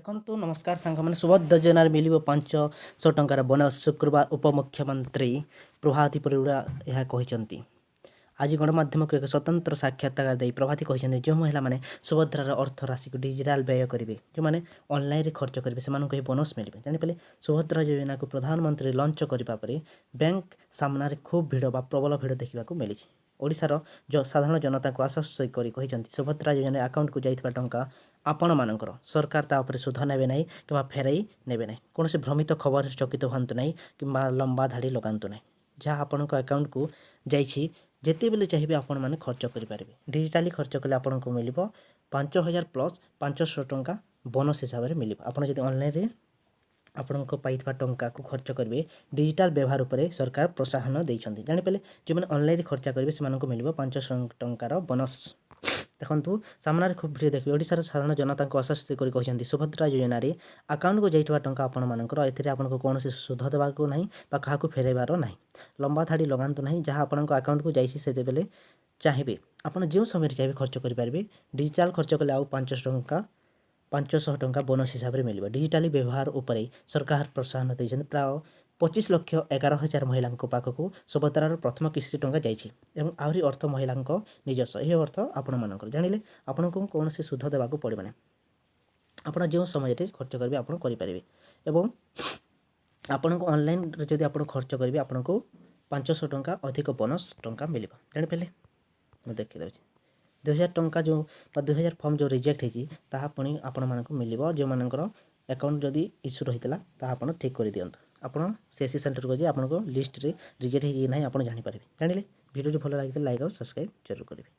ଦେଖନ୍ତୁ, ନମସ୍କାର ସାଙ୍ଗମାନେ। ସୁଭଦ୍ରା ଯୋଜନାରେ ମିଳିବ 500 ଟଙ୍କାର ବୋନସ୍। ଶୁକ୍ରବାର ଉପମୁଖ୍ୟମନ୍ତ୍ରୀ ପ୍ରଭାତୀ ପରିଡ଼ା ଏହା କହିଛନ୍ତି। ଆଜି ଗଣମାଧ୍ୟମକୁ ଏକ ସ୍ୱତନ୍ତ୍ର ସାକ୍ଷାତକାର ଦେଇ ପ୍ରଭାତୀ କହିଛନ୍ତି, ଯେଉଁ ମହିଳାମାନେ ସୁଭଦ୍ରାର ଅର୍ଥ ରାଶିକୁ ଡିଜିଟାଲ ବ୍ୟୟ କରିବେ, ଯେଉଁମାନେ ଅନଲାଇନରେ ଖର୍ଚ୍ଚ କରିବେ, ସେମାନଙ୍କୁ ଏହି ବୋନସ୍ ମିଳିବ। ଜାଣିପାରିଲେ? ସୁଭଦ୍ରା ଯୋଜନାକୁ ପ୍ରଧାନମନ୍ତ୍ରୀ ଲଞ୍ଚ କରିବା ପରେ ବ୍ୟାଙ୍କ ସାମ୍ନାରେ ଖୁବ୍ ଭିଡ଼ ବା ପ୍ରବଳ ଭିଡ଼ ଦେଖିବାକୁ ମିଳିଛି। ଓଡ଼ିଶାର ସାଧାରଣ ଜନତାଙ୍କୁ ଆଶ୍ୱସ୍ତ କରି କହିଛନ୍ତି, ସୁଭଦ୍ରା ଯୋଜନାରେ ଆକାଉଣ୍ଟକୁ ଯାଇଥିବା ଟଙ୍କା ଆପଣମାନଙ୍କର। ସରକାର ତା ଉପରେ ସୁଧ ନେବେ ନାହିଁ କିମ୍ବା ଫେରାଇ ନେବେ ନାହିଁ। କୌଣସି ଭ୍ରମିତ ଖବରରେ ଚକିତ ହୁଅନ୍ତୁ ନାହିଁ କିମ୍ବା ଲମ୍ବା ଧାଡ଼ି ଲଗାନ୍ତୁ ନାହିଁ। ଯାହା ଆପଣଙ୍କ ଆକାଉଣ୍ଟକୁ ଯାଇଛି, ଯେତେବେଳେ ଚାହିଁବେ ଆପଣମାନେ ଖର୍ଚ୍ଚ କରିପାରିବେ। ଡିଜିଟାଲି ଖର୍ଚ୍ଚ କଲେ ଆପଣଙ୍କୁ ମିଳିବ 5000 ପ୍ଲସ୍ 500 ଟଙ୍କା ବୋନସ୍ ହିସାବରେ ମିଳିବ, ଆପଣ ଯଦି ଅନଲାଇନରେ ଆପଣଙ୍କ ପାଇଥିବା ଟଙ୍କାକୁ ଖର୍ଚ୍ଚ କରିବେ। ଡିଜିଟାଲ ବ୍ୟବହାର ଉପରେ ସରକାର ପ୍ରୋତ୍ସାହନ ଦେଇଛନ୍ତି। ଜାଣିପାରିଲେ? ଯେଉଁମାନେ ଅନଲାଇନରେ ଖର୍ଚ୍ଚ କରିବେ, ସେମାନଙ୍କୁ ମିଳିବ 500 ଟଙ୍କାର ବୋନସ୍। ଦେଖନ୍ତୁ, ସାମ୍ନାରେ ଖୁବ୍ ଭିଡ଼ ଦେଖିବେ। ଓଡ଼ିଶାର ସାଧାରଣ ଜନତାଙ୍କୁ ଆଶ୍ୱସ୍ତି କରି କହିଛନ୍ତି, ସୁଭଦ୍ରା ଯୋଜନାରେ ଆକାଉଣ୍ଟକୁ ଯାଇଥିବା ଟଙ୍କା ଆପଣମାନଙ୍କର। ଏଥିରେ ଆପଣଙ୍କୁ କୌଣସି ସୁଧ ଦେବାକୁ ନାହିଁ ବା କାହାକୁ ଫେରାଇବାର ନାହିଁ। ଲମ୍ବା ଧାଡ଼ି ଲଗାନ୍ତୁ ନାହିଁ। ଯାହା ଆପଣଙ୍କ ଆକାଉଣ୍ଟକୁ ଯାଇଛି, ସେତେବେଳେ ଚାହିଁବେ, ଆପଣ ଯେଉଁ ସମୟରେ ଚାହିଁବେ ଖର୍ଚ୍ଚ କରିପାରିବେ। ଡିଜିଟାଲ ଖର୍ଚ୍ଚ କଲେ ଆଉ 500 ଟଙ୍କା ବୋନସ୍ ହିସାବରେ ମିଳିବ। ଡିଜିଟାଲି ବ୍ୟବହାର ଉପରେ ସରକାର ପ୍ରୋତ୍ସାହନ ଦେଇଛନ୍ତି। ପ୍ରାୟ 25,11,000 ମହିଳାଙ୍କ ପାଖକୁ ସୁଭଦ୍ରାର ପ୍ରଥମ କିସ୍ତି ଟଙ୍କା ଯାଇଛି ଏବଂ ଆହୁରି ଅର୍ଥ ମହିଳାଙ୍କ ନିଜସ୍ୱ। ଏହି ଅର୍ଥ ଆପଣମାନଙ୍କର। ଜାଣିଲେ? ଆପଣଙ୍କୁ କୌଣସି ସୁଧ ଦେବାକୁ ପଡ଼ିବ ନାହିଁ। ଆପଣ ଯେଉଁ ସମୟରେ ଖର୍ଚ୍ଚ କରିବେ, ଆପଣ କରିପାରିବେ ଏବଂ ଆପଣଙ୍କୁ ଅନଲାଇନ୍ରେ ଯଦି ଆପଣ ଖର୍ଚ୍ଚ କରିବେ, ଆପଣଙ୍କୁ 500 ଟଙ୍କା ଅଧିକ ବୋନସ୍ ଟଙ୍କା ମିଳିବ। ଜାଣିପାରିଲେ? ମୁଁ ଦେଖିଦେଉଛି। 2000 ଟଙ୍କା ଯେଉଁ ବା 2000 ଫର୍ମ ଯେଉଁ ରିଜେକ୍ଟ ହେଇଛି, ତାହା ପୁଣି ଆପଣମାନଙ୍କୁ ମିଳିବ। ଯେଉଁମାନଙ୍କର ଆକାଉଣ୍ଟ ଯଦି ଇସ୍ୟୁ ରହିଥିଲା, ତାହା ଆପଣ ଠିକ୍ କରିଦିଅନ୍ତୁ। ଆପଣ ସିଏସ୍ସି ସେଣ୍ଟରକୁ ଯାଇ ଆପଣଙ୍କ ଲିଷ୍ଟରେ ରିଜେକ୍ଟ ହେଇକି ନାହିଁ, ଆପଣ ଜାଣିପାରିବେ। ଜାଣିଲେ? ଭିଡ଼ିଓଟି ଭଲ ଲାଗିଥିଲେ ଲାଇକ୍ ଆଉ ସବସ୍କ୍ରାଇବ୍ ଜରୁର କରିବେ।